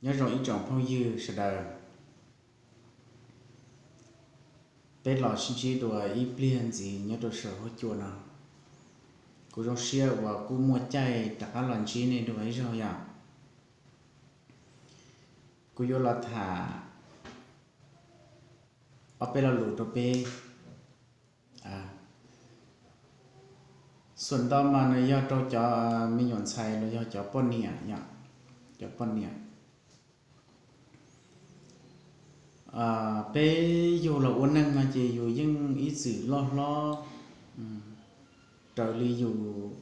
Nyob zoo ib tsoom phooj ywg sawv daws, peb los sib ntsib dua ib pliag ntxiv nyob rau saum huab cua no. Kuv zoo siab uas kuj muaj caij rov qab los ntsib nej dua ib zaug yom. Kuv yuav los tham ob peb lo lus rau peb. Xuam ntau mas nws yog rau cov me nyuam ntxhais los yog cov poj niam, cov poj niam. Peb yug los ua neeg no ces yus yeej ib txwm loj hlob raws li yus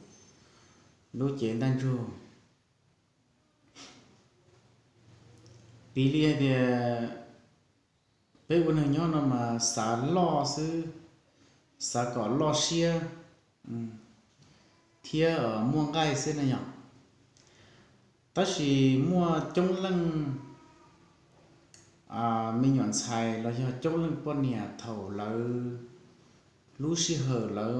lub cev ntaj ntsug. Piv li hais tias peb ua neeg nyob no mas xav loj xwb, xav kom loj siab thiab muaj nqaij xwb na yom. Tab sis muaj coob leej me nyuam ntxhais los yog coob leej poj niam thaum lawv lub sij hawm lawv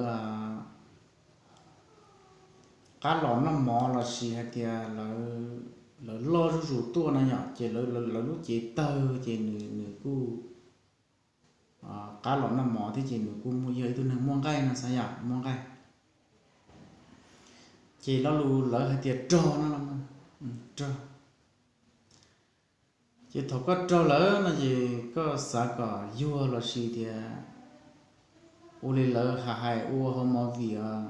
qab los noj mov los sis hais tias lawv loj zuj zus tuaj no yom, ces lawv lub cev tawg ces nws kuj qab los noj mov thiab ces nws kuj yog ib tug neeg muaj nqaij no xav yom, muaj nqaij. Ces lo lus lawv hais tias rog no, rog. Ces thaum koj rog lawm no ces koj xav kom yuag los sis tias ua li lawv hais ua hauv movie os,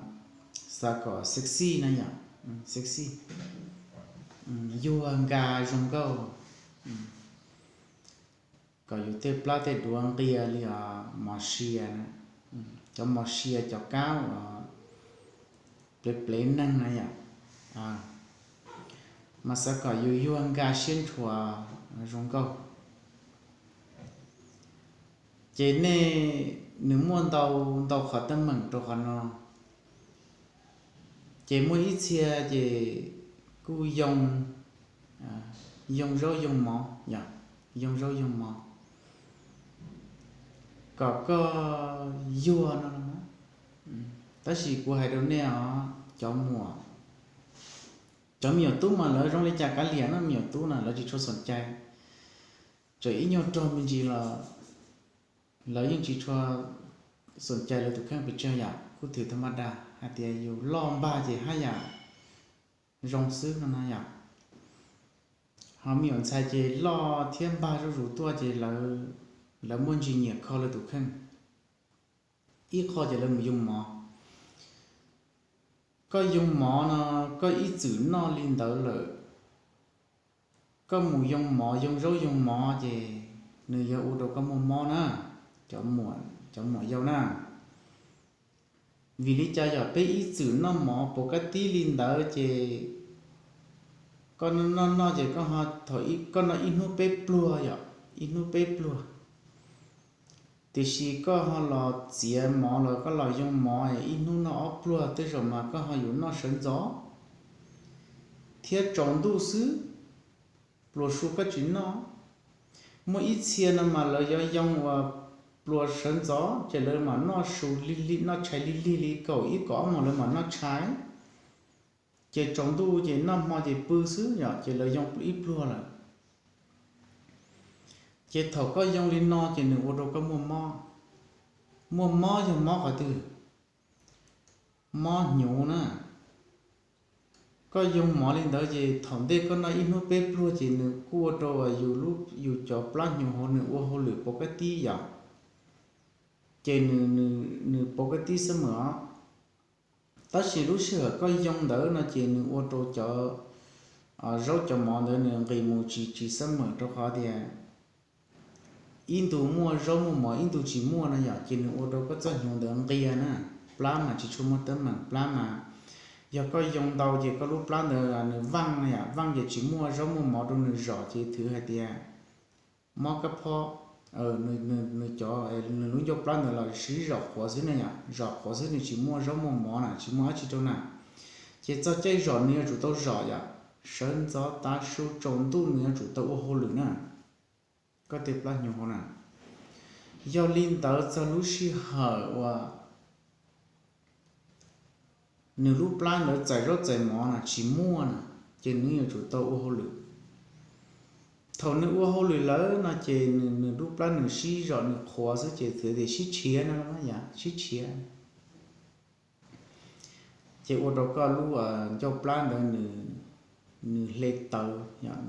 xav kom sexy na yom, sexy, yuag nkas zoo nkauj, kom yus tej plab tej duav nqia li os mos sia, cov mos sia cov kab uas plev plev neeg na yom, mas xav kom yus yuag nkas siab ntshuas zoo nkauj. Ces nej, nws muaj ntau ntau qhov teeb meem rau qhov no. Ces muaj ib txhia ces kuj yoo, yoo zaub yoo mov, yoo zaub yoo mov kom koj yuag no. Tab sis kuv hais rau nej os, cov muam, cov me nyuam tub mas lawv zoo li cas kav liam no, me nyuam tub na lawv tsis tshua xoom cai. Txawm ib nyuag rog me ntsis los lawv yeej tsis tshua xoom cai lawv tus kheej pes tsawg yom, kuj thwm thaj maj dag hais tias yus loj npag ces haj yam zoo xwb no na yom. Ho me nyuam ntxhais ces loj thiab npag zuj zus tuaj ces lawv muaj ntsis nyiam kho lawv tus kheej. Ib qho ces lawv mus yoo mov. Koj yoo mov no, koj ib txwm noj li ntawd lawm, koj mus yoo mov yoo zaub yoo mov ces nws yuav ua rau koj muaj mob na, cov muam yau na. Vim li cas yog peb ib txwm noj mov puas kab tib li ntawd ces koj noj noj ces koj noj ib hnub peb pluag yom, ib hnub peb pluag. Tiam sis koj ho los txiav mov los koj los yoo mov ib hnub noj ob pluag tej zaum mas koj ho yuav noj sawv ntxov thiab tsaus ntuj xwb, pluas su koj tsis noj. Muaj ib txhia no mas lawv yuav yoo uas pluas sawv ntxov ces lawv mam noj su lig lig, noj tshais lig lig li kaum ib kaum ob moos lawv mam noj tshais. Ces tsaus ntuj ces noj hmo ces pw xwb yom, ces lawv yoo ib pluag lawm. Ces thaum koj yoo li no ces nws ua rau koj muaj mob. Muaj mob yog mob qhov twg? Mob hnyuv na. Koj yoo mov li ntawd ces thaum ntej koj noj ib hnub peb pluag ces nws kuj ua rau yus, yus cov plab hnyuv hauv nws ua hauj lwm puas kab tib yom, ces nws puas kab tib xab mem os. Tab sis lub sij hawm koj yoo ntawd no ces nws ua rau cov zaub cov mov ntawd nws nqis mus tsis tsis xab mem rau qhov tias ib ntus muaj zaub muaj mov ib ntus tsis muaj no yom, ces nws ua rau koj txoj hnyuv ntawd nqia na. Plab mas tsis tshua muaj teeb meem, plab mas yog koj yoo ntau ces koj lub plab ntawd nws vaaj na yom, vaaj ces tsis muaj zaub muaj mov rau nws zom ces thwv hais tias mob kab phob, nws cov, nws lub ncauj plab ntawd los sib zom qhuav xwb ne yom, zom qhuav xwb nws tsis muaj zaub muaj mov na, tsis muaj dab tsi rau na. Ces txog caij zom nws yuav tsum tau zom yom, sawv ntxov tav su tsaus ntuj nws yuav tsum tau ua hauj lwm na. Koj tej plab hnyuv hauv na. Yog li ntawd txog lub sij hawm uas nws lub plab ntawd txais zaub txais mov na tsis muaj na, ces nws yuav tsum tau ua hauj lwm. Thaum nws ua hauj lwm lawm no ces nws lub plab nws sib zom nws qhuav xwb ces txawm tias sib tshiav no, yog sib tshiav. Ces ua rau koj lub ncauj plab ntawd nws hle tawv.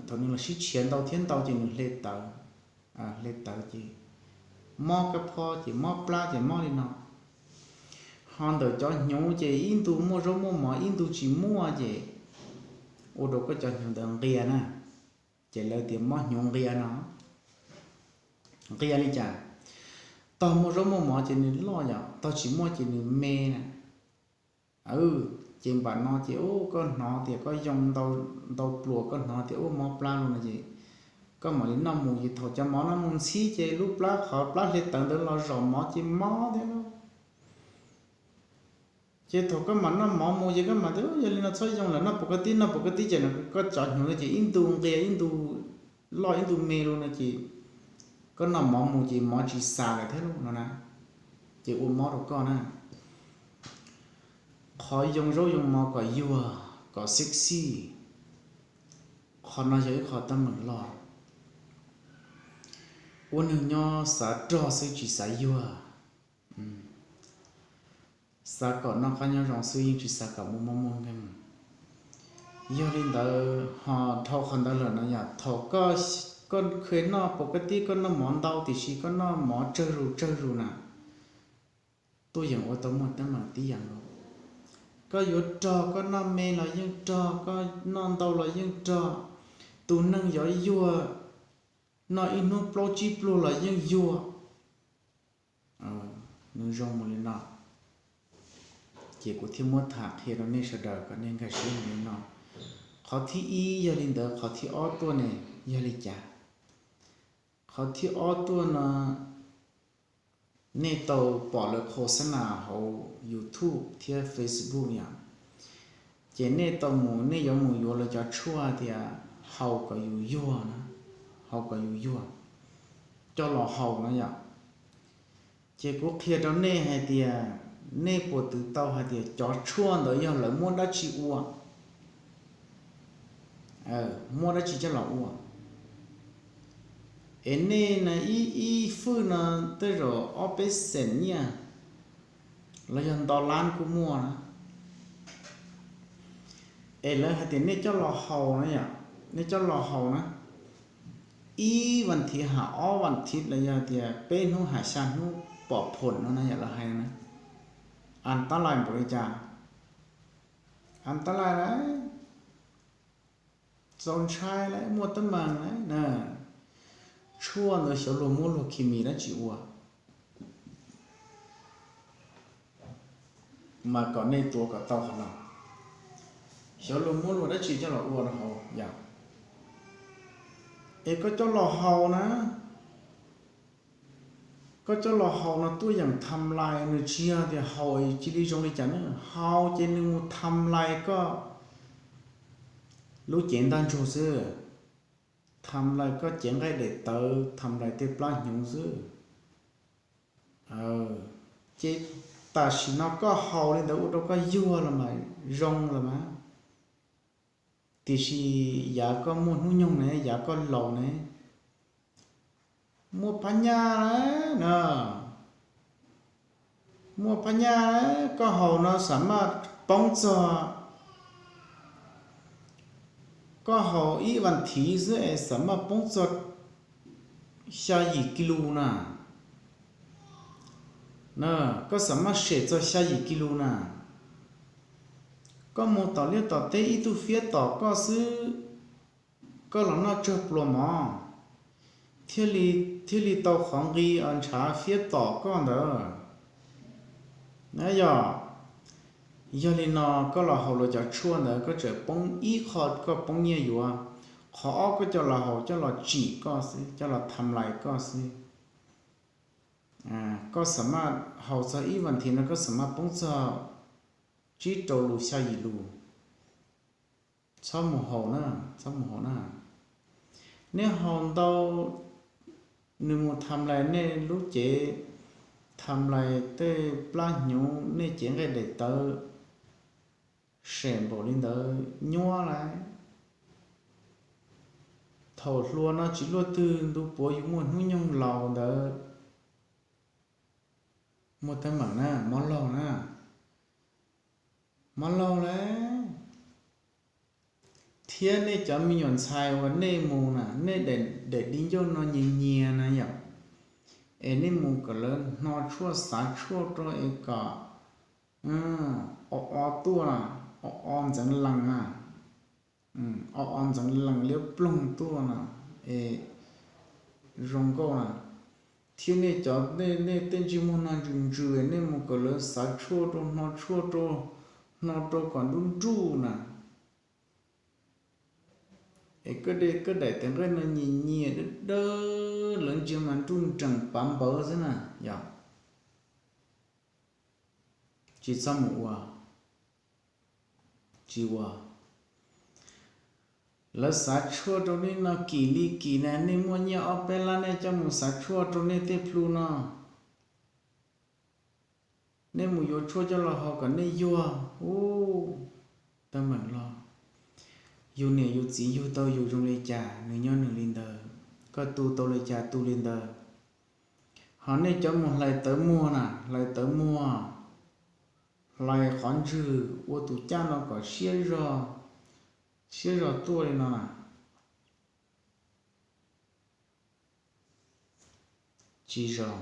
Thaum nws los sib tshiav ntau thiab ntau ces nws hle tawv, hle tawv ces mob kab phob ces mob plab ces mob li no. Ho ntawm cov hnyuv ces ib ntu muaj zaub muaj mov ib ntu tsis muaj ces ua rau koj cov hnyuv ntawd nqia na. Ces lawv tias mob hnyuv nqia no. Nqia li cas? Tog muaj zaub muaj mov ces nws loj yom, tog tsis muaj ces nws me na. Ces npam no ces ub koj hnov tias koj yoo ntau pluas koj hnov tias ub mob plab lawm no ces koj mam li noj mus ces thaum cov mov no mus ntxhib ces lub plab qhov plab hle tawv ntawd los zom mov ces mob thiab lauj. Ces thaum koj mam noj mov mus ces koj mam tias yog li no txhob yoo lawm, noj pov ka tib noj pov ka tib ces koj cov hnyuv ntawd ces ib ntu nqia ib ntu loj ib ntu me lawm no ces koj noj mov mus ces mov tsis xav lawm thiab lauj no na. Ces ua mob rau koj na. Qhov yoo zaub yoo mov kom yuag kom sexy, qhov no yog ib qho teeb meem loj. Ua neeg nyob xav rog xwb tsis xav yuag. Xav kom noj qab nyob zoo xwb yeej tsis xav kom muaj mob muaj nkeeg. Yog li ntawd ho dhau qhov ntawd lawm no yog thaum koj kheev noj pov ka tib koj noj mov ntau tiam sis koj noj mov tsawg zus tsawg zus na, tuaj yeem ua tau muaj teeb meem tib yam nkaus. Koj yuav rog koj noj me los yeej rog, koj noj ntau los yeej rog. Tus neeg yuav yuag, noj ib hnub plaub tsib pluag los yeej yuag. Nws zoo mus li no. Ces kuv thiaj muab tham qhia rau nej sawv daws kom nej nkag siab mus li no. Qhov thib ib yog li ntawd, qhov thib ob tuaj ne yog li cas? Qhov thib ob tuaj no nej tau pom lawv khos xab nas hauv YouTube thiab Facebook yom, ces nej tau mus, nej yuav mus yuav lawv cov tshuaj tias haus kom yus yuag na, haus kom yus yuag, coj los haus na yom. Ces kuv qhia rau nej hais tias nej puas twv tau hais tias cov tshuaj ntawd yog lawv muab dab tsi ua, muab dab tsi coj los ua. Es nej na ib ib fwj no tej zaum ob peb xees nyiaj los yog nto lab kuj muaj na. Es lawv hais tias nej coj los haus na yom, nej coj los haus na, ib vas thiv ham ob vas thiv los yog tias peb hnub ham xya hnub pom phom no na yom, lawv hais na. As tab lais npaum li cas? As tab lais lawm, txaus ntshai lawm, muaj teeb meem lawm na. Tshuaj ntawd xyov luag muab luag khi mis dab tsi ua, mas kom nej tuav kom tau qhov no. Xyov luag muab luag dab tsi coj los ua rau hauv yom. Es koj coj los haus na, koj coj los haus no tuaj yeem tham lais, nws tsis yog tias haus cia li zoo li cas na, haus ces nws mus tham lais koj lub cev ntaj ntsug xwb, tham lais koj cev nqaij daim tawv, tham lais tej plab hnyuv xwb. Ces tam sim no koj haus li ntawd ua rau koj yuag los mas zoo los mas, tiam sis yav koj muaj hnub nyoog ne, yav koj laus ne, muaj phab nyaj lawm na, muaj phab nyaj lawm, koj haus no xam maj poob txog, koj haus ib vas thiv xwb es xam maj poob txog xya yim kis lus na. Koj xam maj sem txog xya yim kis lus na. Koj mus tom liaj tom teb ib tug fiab tom koj xwb, koj los noj tsawg pluas mov thiaj li tau qhov nqi ntshav fiab tom koj ntawd. Na yog, yog li no koj los haus luag cov tshuaj ntawd koj tseem poob ib qho koj poob nyiaj yuav, qhov ob koj coj los haus coj los tsim koj xwb, coj los tham lais koj xwb. Koj xam maj haus txog ib vas thiv no koj xam maj poob txog tsib rau lus xya yim lus. Txhob mus haus na, txhob mus haus na. Nej haus ntau, nws mus tham lais nej lub cev, tham lais tej plab hnyuv, nej cev nqaij daim tawv, sem npaum li ntawd nyuaj lawm. Thaum hluas no tsis luaj twg, ntu puav yus muaj hnub nyoog laus ntawd, muaj teeb meem na, mob laug na, mob laug lawm. Thiab nej cov me nyuam ntxhais uas nej mus na, nej daim di ncauj no nyias nyias na yom, es nej mus kom lawv hno tshuaj xav tshuaj rau es kom o o tuaj, o o ntxeev lees na, o o ntxeev lees liab ploog tuaj na, es zoo nkauj na. Thiab nej cov, nej tej ntsej muag no ntsws ntsws, nej mus kom lawv xav tshuaj rau, hno tshuaj rau, hno rau kom nruj nruj na. Es koj daim tes nqaij no nyias nyias dawb dawb, lawv ntsia mas nruj nreem pav npawv xwb na yom. Tsis txhob mus ua, tsis ua. Lawv xav tshuaj rau nej no kim li kim na, nej muaj nyiaj ob peb lab nej coj mus xav tshuaj rau nej tej plhu no. Nej mus yuav tshuaj coj los haus kom nej yuag, ub, teeb meem loj. Yus niam yus txiv yug tau yus zoo li cas nws nyob nws li ntawd, koj tu tau li cas tu li ntawd. Ho nej cov mus hlais tawv muag na, hlais tawv muag, hlais qhov ntswg ua tus caj no kom siab zog, siab zog tuaj li no na, tsis zoo.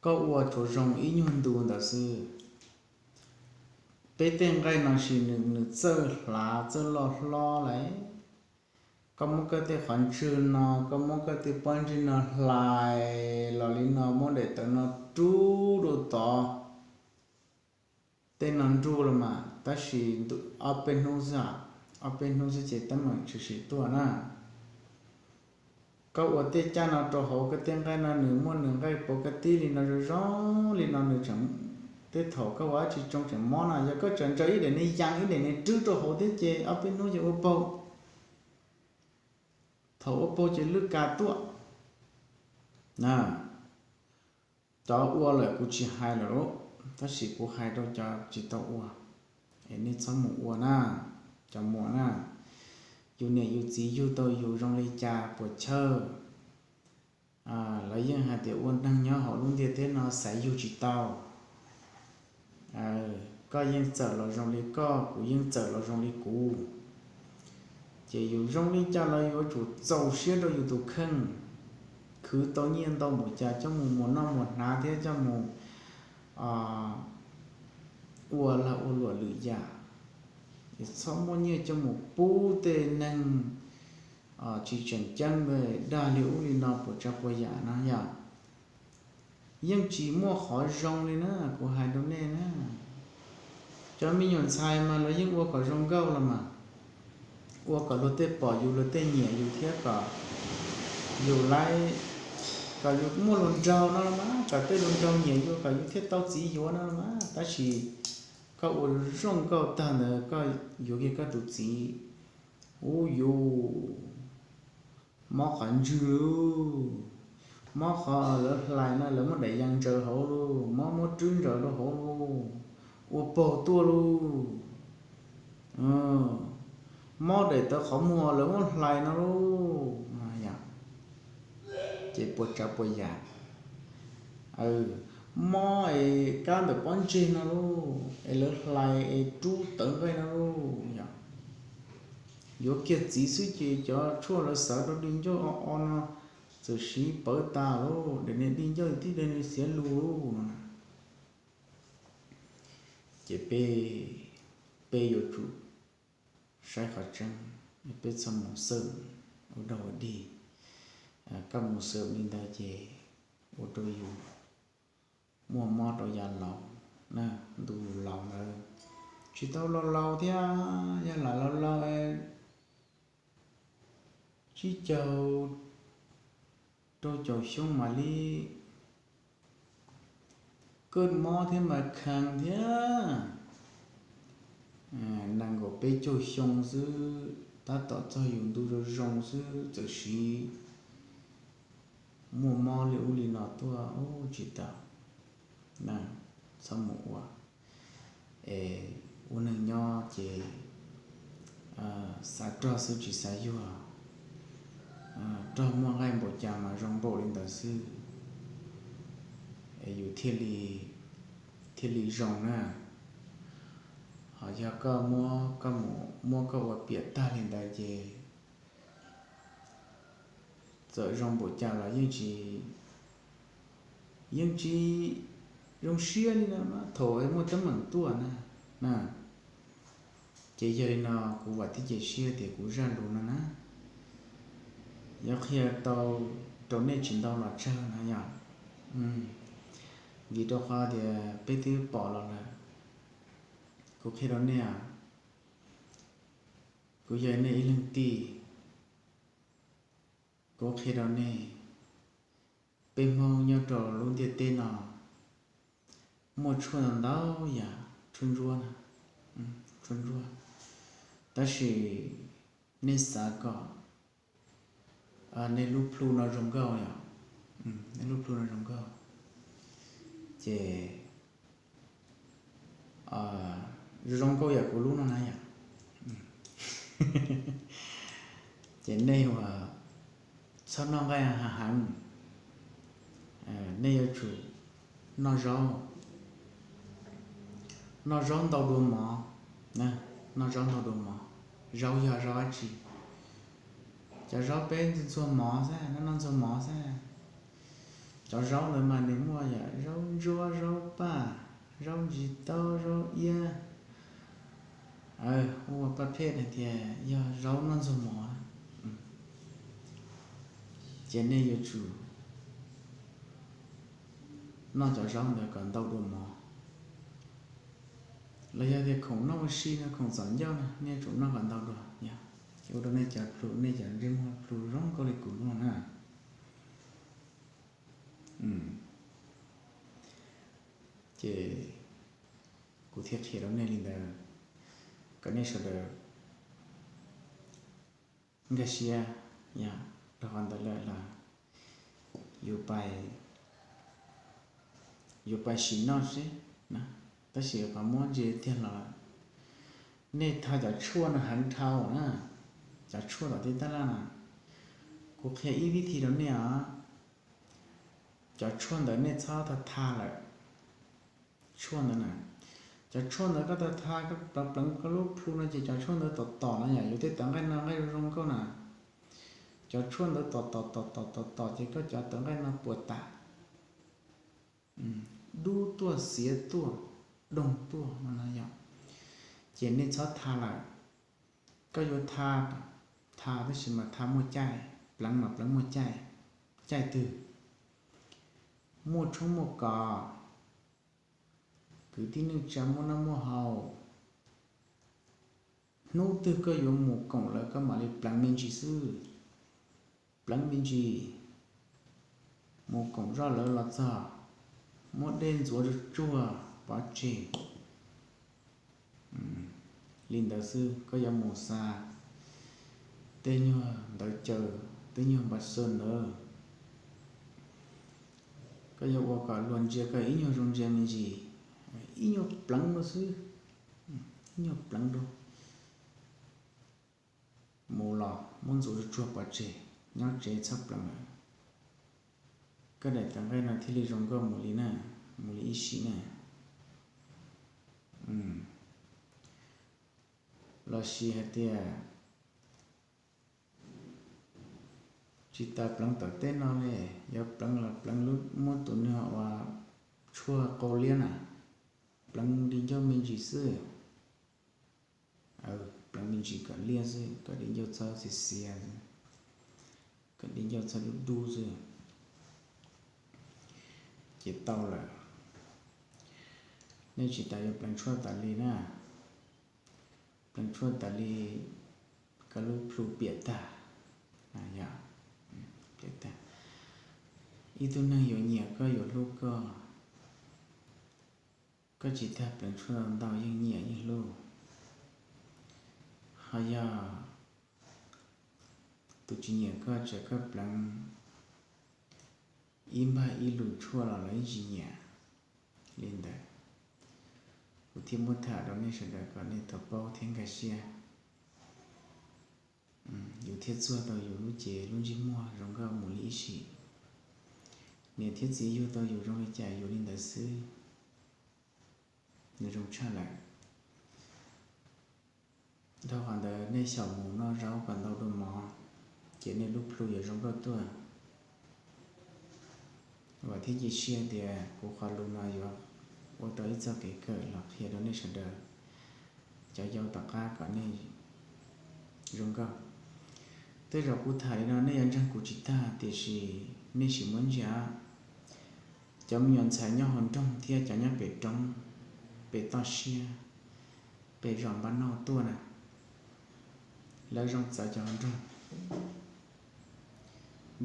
Koj ua tsuas zoo ib nyuag ntu ntawd xwb. Peb tej nqaij no sis nws, nws txawj hlav txawj loj hlob lawm. Koj muab koj tej qhov ntswg no, koj muab koj tej pob ntseg no hlais los li no, muab daim tawv no rub rau tod. Tej no nruj los mas, tab sis ob peb hnub xwb, ob peb hnub xwb ces teeb meem tshwm sim tuaj na. Koj ua tej caj no rau hauv koj tej nqaij no, nws muaj nws nqaij pauv koj tib li no zoo zoo li no, nws tseem, tej thaum koj ua dab tsi tsoo tseem mob na, yog koj tseem ntsaws ib daim niag yas ib daim niag rwb rau hauv thiab ces ob peb hnub ces ua paug. Thaum ua paug ces lwj kas tuaj na. Cov ua lawm kuv tsis hais lawm lauj, tab sis kuv hais rau cov tsis tau ua, es nej txhob mus ua na, cov muam na. Yus niam yus txiv yug tau yus zoo li cas puas chawj. Lawv yeej hais tias ua neeg nyob hauv lub ntiaj teb no xaiv yug tsis tau. Koj yeej txawm los zoo li koj, kuv yeej txawm los zoo li kuv. Ces yus zoo li cas los yuav tsum txaus siab rau yus tus kheej. Khwv tau nyiaj ntau npaum cas coj mus muas noj muas hnav thiab coj mus ua lag ua luam lwm yam. Es txhob muaj nyiaj coj mus pub tej neeg tsis tseem ceeb dag li ub li no puas tsav puas yam no yom. Yeej tsis muaj qhov zoo li na, kuv hais rau nej na. Cov me nyuam ntxhais mas luag yeej ua kom zoo nkauj los mas, ua kom luag tej pom yus, luag tej nyiam yus thiab kom yus laiv, kom yus muaj hluas nraug no los mas, kom tej hluas nraug nyiam yus kom yus thiaj tau txiv yuav no los mas. Tab sis koj ua zoo nkauj tag ntawd koj yuav kiag koj tus txiv, ub yus, mob qhov ntswg lauj, mob qhov lawv hlais no lawv muab daim yas ntsaws hauv lauj, mob muab rwb ntsaws rau hauv lauj, ua paug tuaj lauj, mob daim tawv qhov muag lawv muab hlais no lauj, ces puas tsav puas yam. Mob es kab ntawm pob ntseg no lauj, es lawv hlais es rub tawv nqaij no lauj, yog yuav kiag txiv xwb ces cov tshuaj lawv xav rau di ncauj o o no txawm siv pawv tas lauj, daim niag di ncauj tib daim niag xiav lug lauj no. Ces peb, peb yuav tsum saib qhov tseeb, peb txhob mus xawm ua dog ua dig. Koj mus xawm li ntawd ces ua rau yus muaj mob rau yav laus, ntu yus laus ntawd tsis tau laus laus thiab, yog lam laus laus tsib caug rau caum xyoo mam li kawj mob thiab mas khees thiab. Nees nkaum peb caug xyoo xwb, tab tom txog yus ntu zoo zoo xwb txawm siv muaj mob li ub li no tuaj, tsis tau. Txhob mus ua. Es ua neeg nyob ces xav rog xwb tsis xav yuag, rog muaj nqaij npaum cas mas zoo npaum li ntawd xwb, es yus thiaj li zoo na. Ho yog koj muab koj ua piam tag li ntawd ces txawm zoo npaum cas los yeej tsis, yeej tsis zoo siab li no thaum muaj teeb meem tuaj na. Ces yog li no kuv vam thiab cia siab tias kuv zaj lus no na yuav qhia tau rau nej tsis ntau los tsawg no yom. Vim rau qhov tias peb twb pom los lawm, kuv qhia rau nej, kuv yog nej ib leeg tij, kuv qhia rau nej, peb Hmoob nyob rau lub ntiaj teb no muaj tshuaj ntau ntau yam, tshuaj ntsuab, tshuaj ntsuab, tab sis nej xav kom nej lub plhu no zoo nkauj yom, nej lub plhu no zoo nkauj, ces zoo nkauj yam kuv lub no na yom. Ces nej ua txhob noj nqaij heev, nej yuav tsum noj zaub, noj zaub ntau dua mov, noj zaub ntau dua mov. Zaub yog zaub dab tsi? Cov zaub peb ntxuag mov xwb, noj noj ntxuag mov xwb. Cov zaub ntawd mas nws muaj yam zaub ntsuab, zaub paj, zaub ntsis taub, zaub iab, ua paj phej hais tias yog zaub noj ntxuag mov. Ces nej yuav tsum noj cov zaub ntawd kom ntau dua mov. Los yog tias khoom noj ua si no, khoom txom ncauj no nej yuav tsum noj kom ntau dua, ces ua rau nej cov plhu, nej cov ntsej muag plhu zoo nkauj li kuv lub no na. Ces kuv thiaj qhia rau nej li ntawd, kom nej sawv daws nkag siab, yog rau qhov ntawd lawm los yuav pais sim noj seb. Tab sis qhov muab ntsia tiag los nej tha cov tshuaj no heev dhau na, cov tshuaj tom tej taj laj no, kuv qhia ib vib thi rau nej os. Cov tshuaj ntawd nej txhob tha tha lawm. Tshuaj ntawd na, cov tshuaj ntawd koj tha tha, koj pleev pleev koj lub plhu no ces cov tshuaj ntawd tom tom no yom, yus tej tawv nqaij no nqaij zoo zoo nkauj na, cov tshuaj ntawd tom tom tom tom tom tom ces koj cov tawv nqaij no puas tas, dub tuaj, xiav tuaj, doog tuaj no no yom. Ces nej txhob tha lawm. Koj yuav tha, tha tab sis mas tha muaj caij, pleev mas pleev muaj caij. Caij twg? Muaj tshoob muaj kos, kwv tij neej tsa muaj noj muaj haus, hnub twg koj yuav mus koom lawm koj mam li pleev me ntsis xwb. Pleev me ntsis, mus koom zoj lawv los txog, muab dej ntxuav tsuag tsuag pov tseg. Li ntawd xwb, koj yuav mus xa tej nyuag ntawv caw, tej nyuag npa xo ntawd, koj yuav ua kom luag ntsia koj ib nyuag zoo ntsia me ntsis, ib nyuag pleev rau xwb, ib nyuag pleev rau, mus los muab ntxuav tsuag tsuag pov tseg, nyob tsev txhob pleev lawm. Koj daim tawv nqaij no thiaj li zoo nkauj mus li na, mus li ib sim na. Los sis hais tias tsis tas pleev tom tej no li, yuav pleev los pleev lub, muab tus niag uas tshuaj qau liab na, pleev di ncauj me ntsis xwb. Pleev me ntsis kom liab xwb, kom di ncauj txhob xiav xiav, kom di ncauj txhob dub dub xwb, ces tau lawm. Nej tsis tas yuav pleev tshuaj tas li na, pleev tshuaj tas li koj lub plhu piam tag. Yog, piam tag. Ib tug neeg yuav nyiam koj yuav hlub koj, koj tsis tas pleev tshuaj ntau yeej nyiam yeej hlub. Ho yog tus tsis nyiam koj, txawm koj pleev ib npag ib lus tshuaj los lawv yeej tsis nyiam. Li ntawd, kuv thiaj muab tham rau nej sawv daws kom nej tau paub thiab nkag siab. thiab txuag tau yus lub cev lub ntsej muag zoo nkauj mus li ib sim. Niam thiab txiv yug tau yus zoo li cas yus li ntawd xwb, nws zoo tshaj lawm. Dhau qhov ntawd nej xyaum mus noj zaub kom ntau dua mov, ces nej lub plhu yuav zoo nkauj tuaj. Vam thiab cia siab tias kuv qhov lus no yuav ua tau ib txoj kev kawm los qhia rau nej sawv daws cov yau tom qab kom nej zoo nkauj. Tej zaum kuv tham li no nej yuav ntseeg kuv tsis tag, tiam sis nej sim muab ntsia, cov me nyuam ntxhais nyob hauv nroog thiab cov nyob pem roob, pem toj siab, pem zos npab noj tuaj na, lawv zoo txawv cov hauv nroog.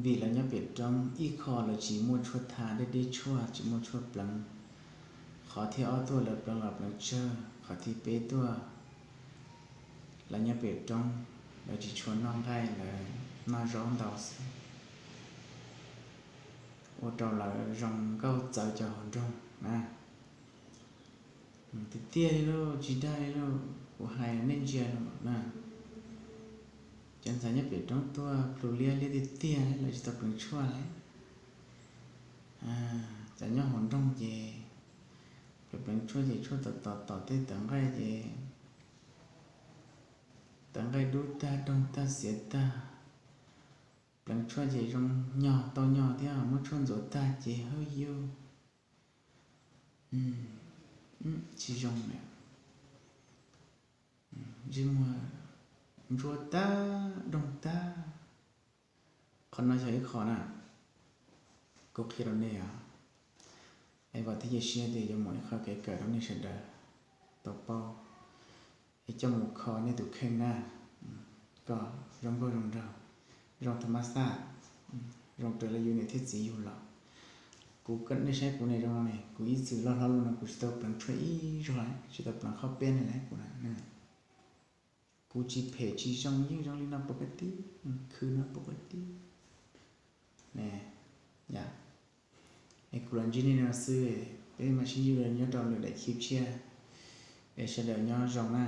Vim lawv nyob pem roob, ib qho lawv tsis muaj tshuaj tha deb deb tshuaj, tsis muaj tshuaj pleev. Qhov thib ob tuaj lawv pleev los pleev tsawg, qhov thib peb tuaj lawv nyob pem roob, lawv tsis tshua noj nqaij, lawv noj zaub ntau xwb, ua rau lawv zoo nkauj txawv cov hauv nroog na. Tiag tiag li lauj, tsis dag li lauj, kuv hais nej ntsia no na. Cov ntxhais nyob pem roob tuaj plhu liab liab tiag tiag, lawv tsis tau pleev tshuaj li. Cov nyob hauv nroog ces pleev tshuaj ces tshuaj tom tom tom tej tawv nqaij ces tawv nqaij dub tag, doog tag, xiav tag. Pleev tshuaj ces zoo nyog tau nyog thiab, muab tshuaj ntxuav tag ces hawj yuj, tsis zoo li. Ntsej muag ntsuab tag, doog tag. Qhov no yog ib qho na, kuv qhia rau nej os. Es vam thiab cia siab tias yuav muaj ib qho kev kawm rau nej sawv daws tau paub, es coj mus kho nej tus kheej na, kom zoo nkauj zoo nraug, zoo tham mas xaj, zoo raws li yus niam thiab txiv yug los. Kuv, nej saib kuv ne zoo no ne, kuv ib txwm loj hlob los no kuv tsis tau pleev tshuaj ib zaug, tsis tau pleev qhov peb ne kuv. Kuv tsis phem tsis zoo, yeej zoo li no pov ka tib, khwv no pov ka tib. Es kuv los ntsib nej no xwb, peb mam sib ntsib nyob rau lwm daim clip tshiab, es sawv daws nyob zoo na.